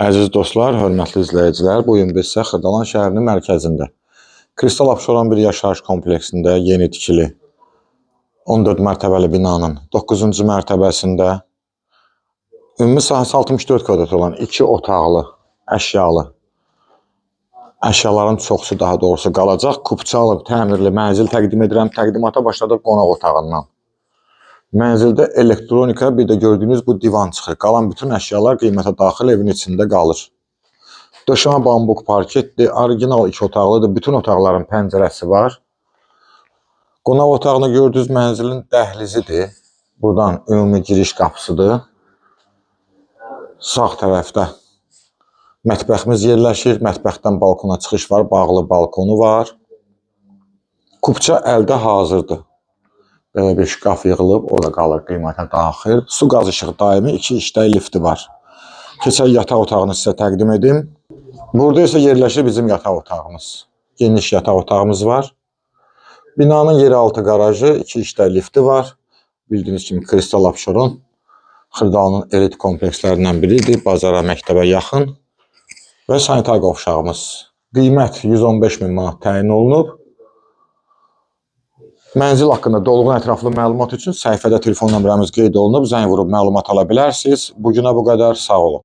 Əziz dostlar, hörmətli izləyicilər, bu gün biz isə Xırdalan şəhərinin mərkəzində Kristal Abşeron bir yaşayış kompleksində yeni tikili 14 mərtəbəli binanın 9-cu mərtəbəsində ümumi sahəsi 64 kvadrat olan 2 otaqlı, əşyalı, əşyaların çoxusu daha doğrusu qalacaq kupçalı, təmirli mənzil təqdim edirəm. Təqdimata başladıq qonaq otağından. Mənzildə elektronika, bir də gördüyünüz bu divan çıxır. Qalan bütün əşyalar qiymətə daxil evin içində qalır. Döşəmə bambuq parketdir, orijinal iki otaqlıdır. Bütün otaqların pəncərəsi var. Qonaq otağını gördüyünüz mənzilin dəhlizidir. Buradan ümumi giriş qapısıdır. Sağ tərəfdə mətbəximiz yerləşir. Mətbəxdən balkona çıxış var, bağlı balkonu var. Kupça əldə hazırdır. Belə bir şkaf yığılıb, o da qalır qiymətə daxil. Su, qaz, işıq daimi, iki işlək lifti var. Keçək yataq otağını sizə təqdim edim. Burada isə yerləşir bizim yataq otağımız. Geniş yataq otağımız var. Binanın yeraltı qarajı, iki işlək lifti var. Bildiyiniz kimi Kristal Abşeron Xırdalının elit komplekslərindən biridir. Bazara, məktəbə yaxın və sanitar qovşağımız. Qiymət 115 min manat təyin olunub. Mənzil haqqında dolğun ətraflı məlumat üçün səhifədə telefon nömrəmiz qeyd olunub. Zəng vurub məlumat ala bilərsiniz. Bu günə bu qədər. Sağ olun.